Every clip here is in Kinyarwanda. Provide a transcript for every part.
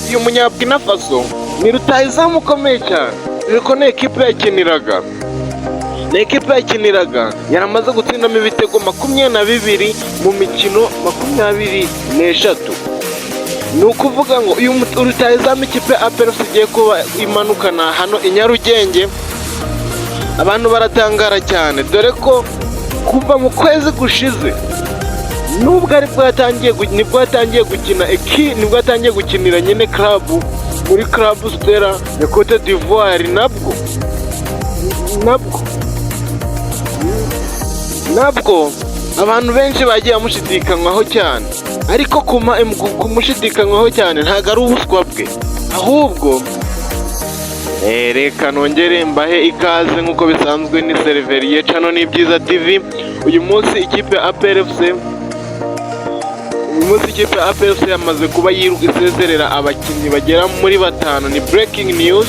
Uyu Munyabukina Faso ni rutahizamu ukomeye cyane, dore ko na ekipe yakiniraga, ni ekipe yakiniraga yaramaze gutsindamo ibitego 22 mu mikino 23. Ni ukuvuga ngo uyu rutahizamu ikipe ya APR FC igiye kuba imanukana hano i Nyarugenge, abantu baratangara cyane, dore ko kuva mu kwezi gushize nubwo aribwo yatangiye nibwo yatangiye gukina nibwo yatangiye gukinira nyine club, muri Club Stella ya Cote d'Ivoire, nabwo abantu benshi bagiye bamushidikanywaho cyane. Ariko kumushidikanywaho cyane ntabwo ari ubuswa bwe, ahubwo reka nongere mbahe ikaze nk'uko bisanzwe. Ni Seriveriye Channel n'Ibyiza TV. Uyu munsi ikipe ya APR FC, uyu munsi ikipe ya APR FC yamaze kuba yiruka isezerera abakinnyi bagera muri batanu. Ni breaking news.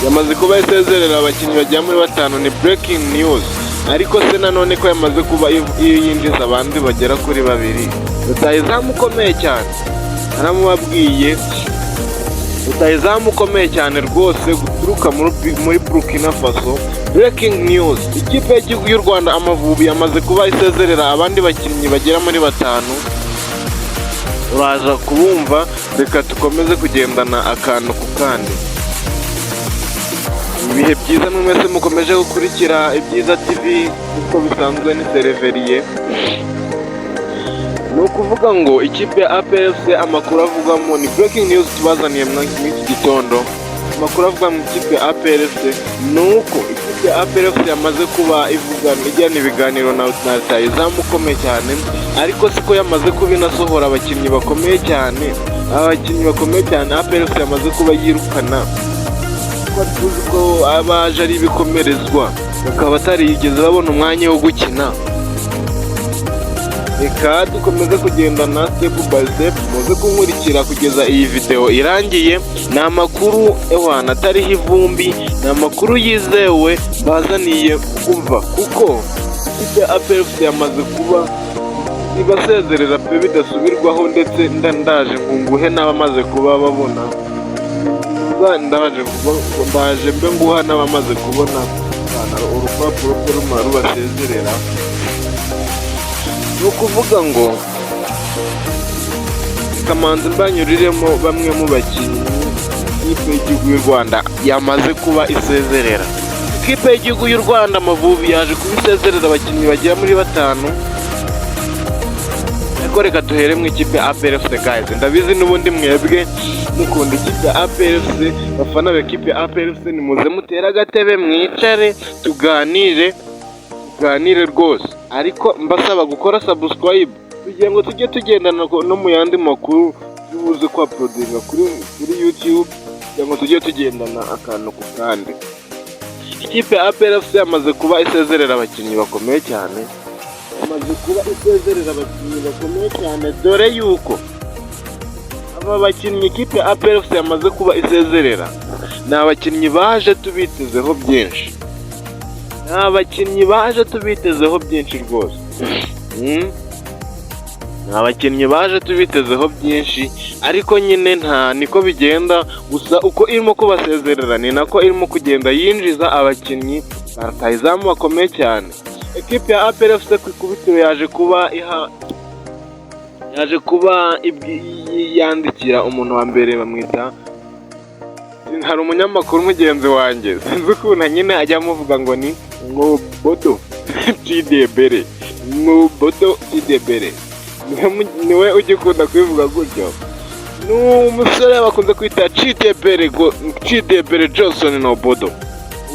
Yamaze kuba isezerera abakinnyi bagera muri batanu, ni breaking news. Ariko se nanone ko yamaze kuba yinjiza abandi bagera kuri babiri, rutahizamu ukomeye cyane, aramubabwiye, rutahizamu ukomeye cyane rwose guturuka muri Burkina Faso. Breaking news: ikipe y'igihugu y'u Rwanda Amavubi yamaze kuba isezerera abandi bakinnyi bagera muri batanu. Uraza kubumva, reka dukomeze kugendana akantu ku kandi. Ibihe byiza mwe mwese mukomeje gukurikira Ibyiza TV, nk'uko bisanzwe ni Seriveriye. Ni ukuvuga ngo ikipe ya APR FC, amakuru avugwamo, ni breaking news tubazaniye muri iki gitondo. Amakuru avuga mu ikipe ya APR FC ni uko ikipe ya APR FC yamaze kuba ivugana, ijyana ibiganiro na rutahizamu ukomeye cyane. Ariko siko yamaze kuba inasohora abakinnyi bakomeye cyane, abakinnyi bakomeye cyane APR FC yamaze kuba yirukana, kuko tuzi ko abaje ari ibikomerezwa, bakaba batarigeze babona umwanya wo gukina. Reka dukomeze kugendana step by step, muze kunkurikira kugeza iyi video irangiye. Ni amakuru ewana atariho ivumbi, ni amakuru yizewe bazaniye. Kumva kuko ikipe ya APR FC yamaze kuba ibasezerera pe bidasubirwaho, ndetse ndaje nkunguhe n'abamaze kuba babona, ndaje mbe nguha n'abamaze kubona urupapuro rwe rumara rubasezerera. Ni ukuvuga ngo kamanzi mbanyuriremo bamwe mu bakinnyi ikipe y'igihugu y'u Rwanda yamaze kuba isezerera. Ikipe y'igihugu y'u Rwanda Amavubi yaje kuba isezerera abakinnyi bagera muri batanu, ariko reka duhere mu ikipe ya APR FC. Guys, ndabizi n'ubundi mwebwe mukunda ikipe ya APR FC, bafana b'ikipe ya APR FC, nimuze mutere agatebe mwicare tuganire, tuganire rwose. Ariko mbasaba gukora subscribe kugira ngo tujye tugendana no mu yandi makuru tubuze ku uploadinga kuri YouTube, kugira ngo tujye tugendana akantu ku kandi. Ikipe ya APR FC yamaze kuba isezerera abakinnyi bakomeye cyane, yamaze kuba isezerera abakinnyi bakomeye cyane, dore yuko aba bakinnyi ikipe ya APR FC yamaze kuba isezerera ni abakinnyi baje tubitezeho byinshi, ni abakinnyi baje tubitezeho byinshi rwose. Ni abakinnyi baje tubitezeho byinshi, ariko nyine nta niko bigenda. Gusa uko irimo kubasezerera ni nako irimo kugenda yinjiza abakinnyi ba rutahizamu bakomeye cyane. Ekipe ya APR FC ku ikubitiro yaje kuba iha yaje kuba yandikira umuntu wa mbere bamwita, hari umunyamakuru mugenzi wanjye, sinzi ukuntu nyine ajya amuvuga ngo ni Nkobodo Chidebere, Nkobodo Chidebere, niwe ujya ukunda kubivuga gutyo. Ni umusore bakunze kwita Chidebere, Chidebere Johnson Nobodo.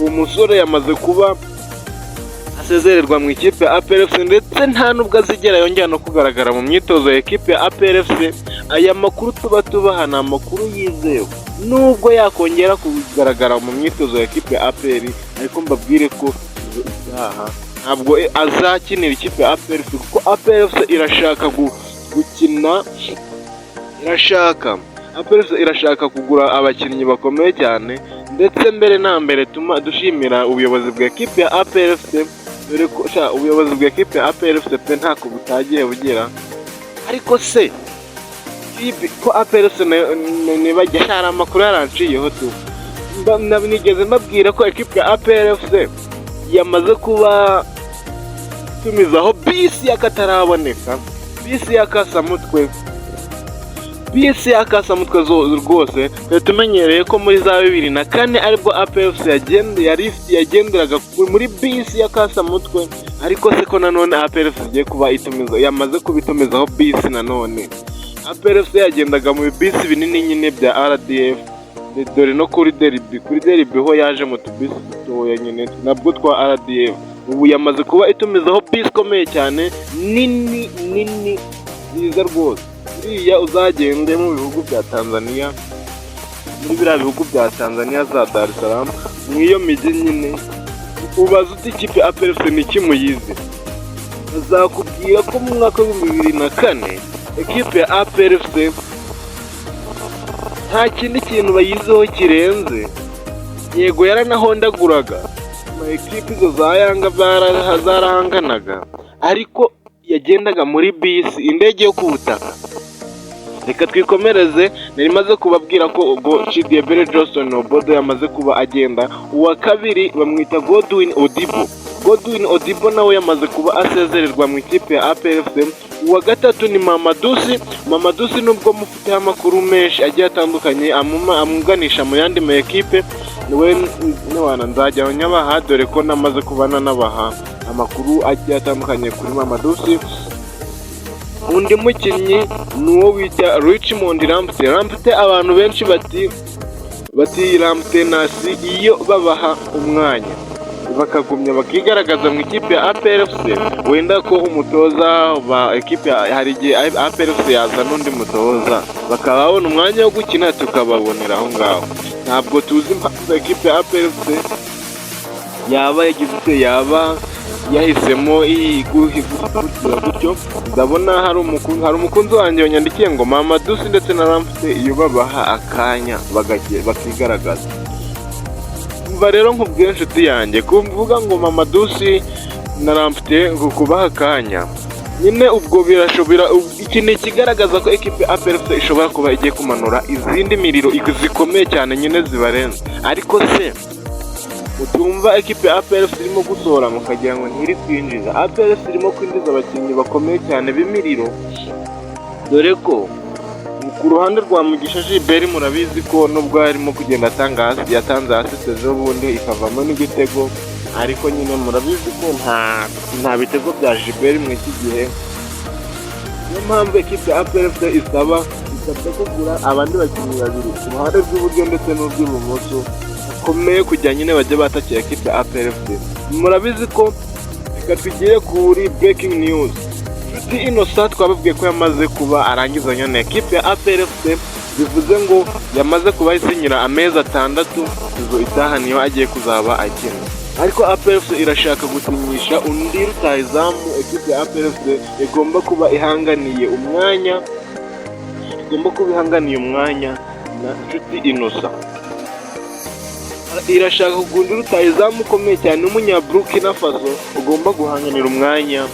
Uwo musore yamaze kuba asezererwa mu ikipe ya APR FC, ndetse nta nubwo azigera yongera no kugaragara mu myitozo ya ekipe ya APR FC. Aya makuru tuba tubaha ni amakuru yizewe. Nubwo yakongera kugaragara mu myitozo ya ekipe ya APR, ariko mbabwire ko itaha ntabwo azakinira ikipe ya APR FC, kuko APR FC irashaka gukina, irashaka, APR FC irashaka kugura abakinnyi bakomeye cyane. Ndetse mbere na mbere tuma dushimira ubuyobozi bwa ekipe ya APR FC, dore ko ubuyobozi bwa ekipe ya APR FC pe ntako butagiye bugira. Ariko se Ko APR FC nibajya, hari amakuru yaranciyeho tu. Nigeze mbabwira ko ekipe ya APR FC yamaze kuba tumizaho bisi y'akataraboneka, bisi y'akasamutwe, bisi y'akasamutwe rwose. Twari tumenyereye ko muri za 2004 aribwo APR FC yagenderaga muri bisi y'akasamutwe, ariko se ko nanone APR FC igiye kuba itumiza, yamaze kuba itumizaho bisi nanone. APR FC yagendaga mu bisi binini nyine bya RDF, dore no kuri derby, kuri derby ho yaje mu tubisi dutoya nyine nabwo twa RDF. Ubu yamaze kuba itumizaho bisi ikomeye cyane, nini nini, nziza rwose. Uriya uzagende mu bihugu bya Tanzania, muri biriya bihugu bya Tanzania za Dar es Salaam, mu iyo mijyi nyine, ubaza uti: "Ikipe APR FC ni iki muyizi?" Bazakubwira ko mu mwaka wa 2004 ekipe ya APR FC nta kindi kintu bayiziho kirenze. Yego, yaranahondaguraga ama ekipe, izo za Yanga zarahanganaga, ariko yagendaga muri bisi, indege yo ku butaka. Reka twikomereze. Nari maze kubabwira ko ubwo Chidiebere Johnson Obodo yamaze kuba agenda. Uwa kabiri bamwita Godwin Odibo. Godwin Odibo nawe yamaze kuba asezererwa mu ikipe ya APR FC. Uwa gatatu ni Mamadou Sy. Mamadou Sy, nubwo mufiteho amakuru menshi agiye atandukanye amuganisha mu yandi ma ekipe, niwe niwana nzajya nyabaha, dore ko namaze kubana nabaha amakuru agiye atandukanye kuri Mamadou Sy. Undi mukinnyi ni uwo bita Richmond Lamptey. Lamptey, abantu benshi bati Lamptey nasi iyo babaha umwanya bakagumya bakigaragaza mu ikipe ya APR FC, wenda ko umutoza ba ekipe, hari igihe APR FC yazana undi mutoza bakaba babona umwanya wo gukina, tukababonera aho ngaho. Ntabwo tuzi impamvu ekipe ya APR FC yaba yagize ute, yaba yahisemo gukurikira gutyo. Ndabona hari umukunzi wanjye wanyandikiye ngo Mamadou Sy ndetse na Lamptey iyo babaha akanya bakigaragaza. Umva rero nkubwire, inshuti yanjye, kuvuga ngo Mamadou Sy na Lamptey ngo kubaha akanya nyine, ubwo birashobora, iki ni ikigaragaza ko ekipe APR FC ishobora kuba igiye kumanura izindi miriro zikomeye cyane nyine zibarenze. Ariko se utumva ekipe ya APR FC irimo gusohora mukagira ngo ntiri kwinjiza? APR FC irimo kwinjiza abakinnyi bakomeye cyane b'imiriro, dore ko ku ruhande rwa Mugisha Gilbert murabizi ko nubwo arimo kugenda atanga hasi, yatanze assist ejo bundi ikavamo n'igitego, ariko nyine murabizi ko nta bitego bya Gilbert mu iki gihe. Niyo mpamvu ekipe ya APR FC isabwa kugura abandi bakinnyi babiri ku ruhande rw'iburyo ndetse n'urw'ibumoso bakomeye, kugira nyine bajye batakira ekipe ya APR FC. Murabizi ko, reka tugere kuri breaking news. Nshuti Innocent twababwiye ko yamaze kuba arangizanya na ekipe ya APR FC, bivuze ngo yamaze kuba isinyira amezi 6, izo itaha niyo agiye kuzaba akina. Ariko APR FC irashaka gusinyisha undi rutahizamu. Ekipe ya APR FC igomba kuba ihanganiye umwanya, igomba kuba ihanganiye umwanya na Nshuti Innocent. Irashaka kugura undi rutahizamu ukomeye cyane w'umunyaburukina Faso ugomba guhanganira umwanya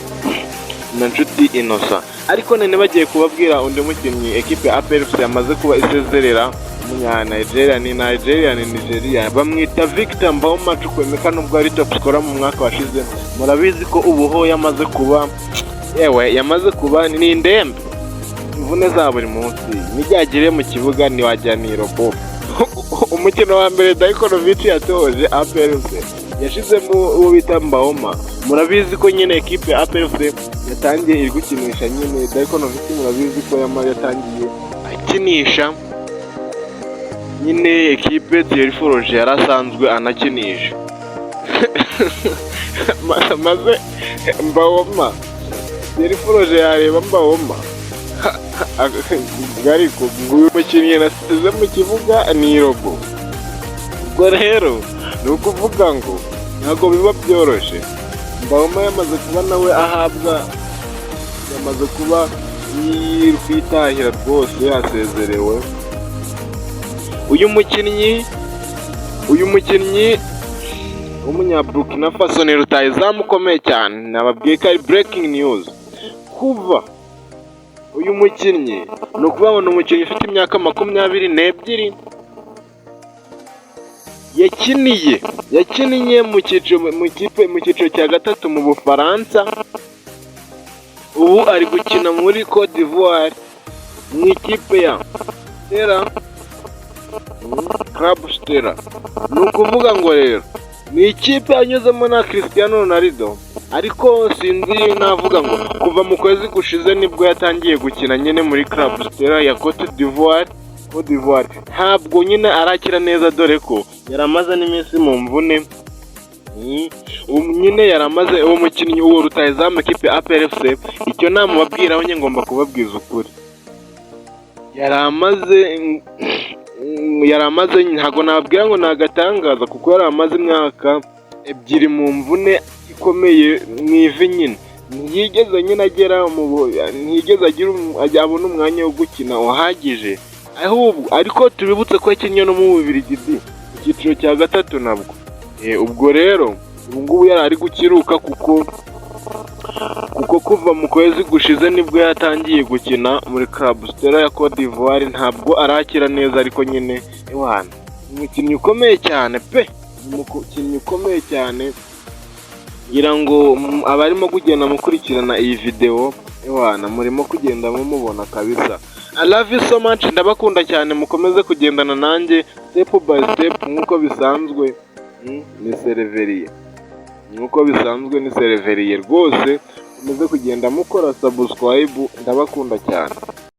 na Nshuti Innocent. Ariko none bagiye kubabwira undi mukinnyi ekipe ya APR FC yamaze kuba isezerera, umunya Nigeria, ni Nigeria, ni Nigeria, bamwita Victor Mbaoma Chukwuemeka. Nubwo ari top scorer mu mwaka washize, murabizi ko ubu ho yamaze kuba, yewe, yamaze kuba ni indembe, imvune za buri munsi, n'igihe mu kibuga ntiwagira ni robot. Umukino wa mbere Darko Novic yatoje APR FC yashizemo uwo bita Mbaoma. Murabizi ko nyine ekipe ya APR FC yatangiye iri gukinisha nyine Darko Novic, murabizi ko yatangiye akinisha nyine ekipe Thierry Froger yari asanzwe anakinisha, maze Mbaoma, Thierry Froger yareba Mbaoma ariko ngo uyu mukinnyi nasize mu kibuga ni robot. Ubwo rero ni ukuvuga ngo ntabwo biba byoroshye. Mbaoma yamaze kuba nawe ahabwa, yamaze kuba kwitahira rwose, yasezerewe. Uyu mukinnyi w'umunyaburukina Faso ni rutahizamu ukomeye cyane. Nababwiye ko ari breaking news. Kuva Uyu mukinnyi, ni ukuvuga ngo ni umukinnyi ufite imyaka 22, yakiniye mu kipe mu cyiciro cya gatatu mu Bufaransa. Ubu ari gukina muri Cote d'Ivoire mu ikipe ya Stella, Club Stella. Ni ukuvuga ngo rero ni ikipe yanyuzemo na Cristiano Ronaldo, ariko sinzi navuga ngo kuva mu kwezi gushize nibwo yatangiye gukina nyine muri Club Stella ya Cote d'Ivoire. Cote d'Ivoire ntabwo nyine arakira neza, dore ko yari amaze n'iminsi mu mvune. Ubu nyine yari amaze uwo mukinnyi, uwo rutahizamu ikipe APR FC. Icyo namubabwiraho nyine, ngomba kubabwiza ukuri, yari amaze, ntabwo nababwira ngo ni agatangaza, kuko yari amaze imyaka 2 mu mvune ikomeye mu ivi nyine. Ntiyigeze nyine agera mu, ntiyigeze agira abona umwanya wo gukina uhagije. Ahubwo ariko tubibutse ko yakinnye no mu Bubiligi mu cyiciro cya gatatu nabwo. Ubwo rero ubu ngubu yari ari gukiruka, kuko kuva mu kwezi gushize nibwo yatangiye gukina muri Club Stella ya Cote d'Ivoire. Ntabwo arakira neza, ariko nyine ewana umukinnyi ukomeye cyane pe, umukinnyi ukomeye cyane. Ngira ngo abarimo kugenda mukurikirana iyi video, ewana murimo kugenda mumubona kabisa. I love you so much, ndabakunda cyane. Mukomeze kugendana nanjye step by step nk'uko bisanzwe. Ni Sereveriye, nk'uko bisanzwe ni Sereveriye rwose. Mukomeze kugenda mukora subscribe, ndabakunda cyane.